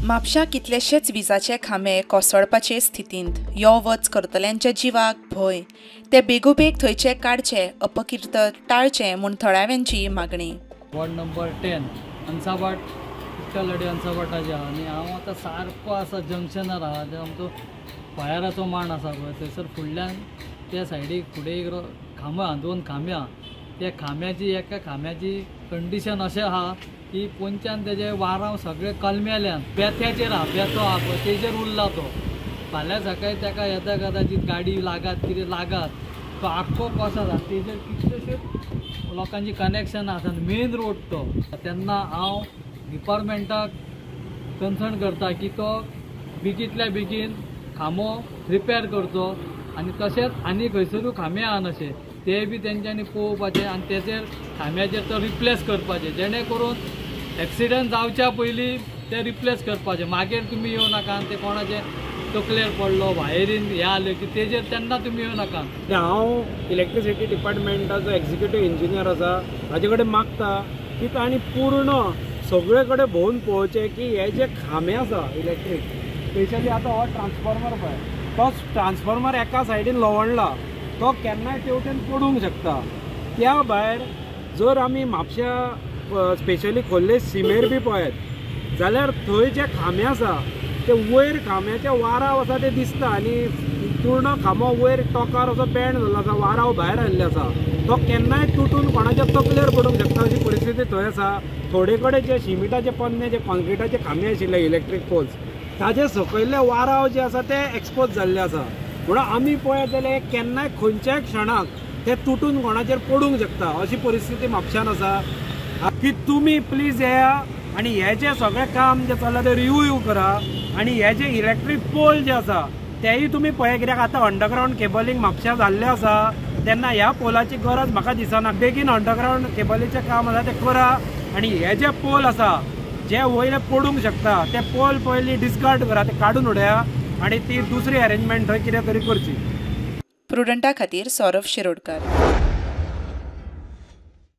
म्हापशा कितलेशेच विजाचे खांबे कोसळपाचे स्थितींत यो वच करतल्यांच्या जिवाक भंय, ते बेगोबेग थंयचे काडचे, अपकीर्त टाळचे म्हूण थळाव्यांची मागणी. वॉर्ड नंबर 10 अन्साभाट, विठ्ठलवाडी अन्साभाटाचे आहा आनी हांव आतां सारको आसा जंक्शनार आहा, जे आमचो फायराचो मांड आसा पळय थंयसर फुडल्यान त्या सायडीक फुडें एक खांबो आहा, दोन खांबे आहा. त्या खांब्याची एका खांब्याची कंडिशन अशें आहा की पोंच्यान तेजे वारांव सगळे कलमेल्यान बेथ्याचेर आहा, बेथो आहा पळय तेजेर उरला तो. फाल्यां सकाळी तेका येता कदाचीत गाडी लागात कितें लागात तो आख्खो कसो आसा तेजेर कितलेशेच लोकांची कनेक्शन आसा, मेन रोड तो. तेन्ना हांव डिपार्टमेंटाक कन्सर्न करता की तो बेगींतल्या बेगीन खांबो रिपेर करचो आनी तशेंच आनी खंयसरूय खांबे आहा अशे ते बी तेंच्यांनी पळोवपाचें आनी तेचेर खांब्याचेर तो रिप्लेस करपाचें, जेणे करून एक्सिडंट जावच्या पयलीं ते रिप्लेस करपाचें. मागीर तुमी येवं नाका आनी ते कोणाचे तकलेर पडलो वायरीन हें आलें की तेजेर तेन्ना तुमी येवं नाका. हांव इलेक्ट्रिसिटी डिपार्टमेंटाचो एक्झिक्युटीव इंजिनियर आसा, ताजे कडेन मागता की तांणी पूर्ण सगळे कडेन भोंवन पळोवचें की हे जे खांबे आसा इलेक्ट्रीक, स्पेशली आतां हो ट्रान्सफॉर्मर पळय, तो ट्रान्सफॉर्मर एका सायडीन लवणला, तो केन्नाय तेवटेन पडूंक शकता. त्या भायर जर आमी म्हापश्या स्पेशली खोर्ले सिमेर बी पळयत जाल्यार थंय जे खांबे आसा ते वयर खांब्याचे वाराव आसा ते दिसता आनी पूर्ण खांबो वयर टोकार असो बँड जाल्लो आसा, वाराव भायर आयिल्ले आसा, तो केन्नाय तुटून कोणाच्या तकलेर पडूंक शकता अशी परिस्थिती थंय आसा. थोडे कडेन जे शिमिटाचे पोन्ने जे कॉन्क्रिटाचे खांबे आशिल्ले इलेक्ट्रीक पोल्स ताजे सकयल्ले वाराव जे आसा ते एक्सपोज जाल्ले आसा. म्हणून आमी पळयत जाल्यार केन्नाय खंयच्याय क्षणाक ते तुटून कोणाचेर पडूंक शकता अशी परिस्थिती म्हापश्यान आसा. की तुमी प्लीज येया आनी हे जे सगळें काम जें चल्लां तें रिव्यू करा आनी हे जे इलेक्ट्रीक पोल जे आसा तेय तुमी पळया, कित्याक आतां अंडरग्रावंड केबलिंग म्हापश्यां जाल्लें आसा तेन्ना ह्या पोलाची गरज म्हाका दिसना. बेगीन अंडरग्रावंड केबलीचें काम आसा तें करा आनी हे जे पोल आसा जे वयले पडूंक शकता ते पोल पयलीं डिस्कार्ड करा, ते काडून उडया आनी ती दुसरी अरेंजमेंट थंय कितें तरी करची. प्रुडंटा खातीर सौरभ शिरोडकर.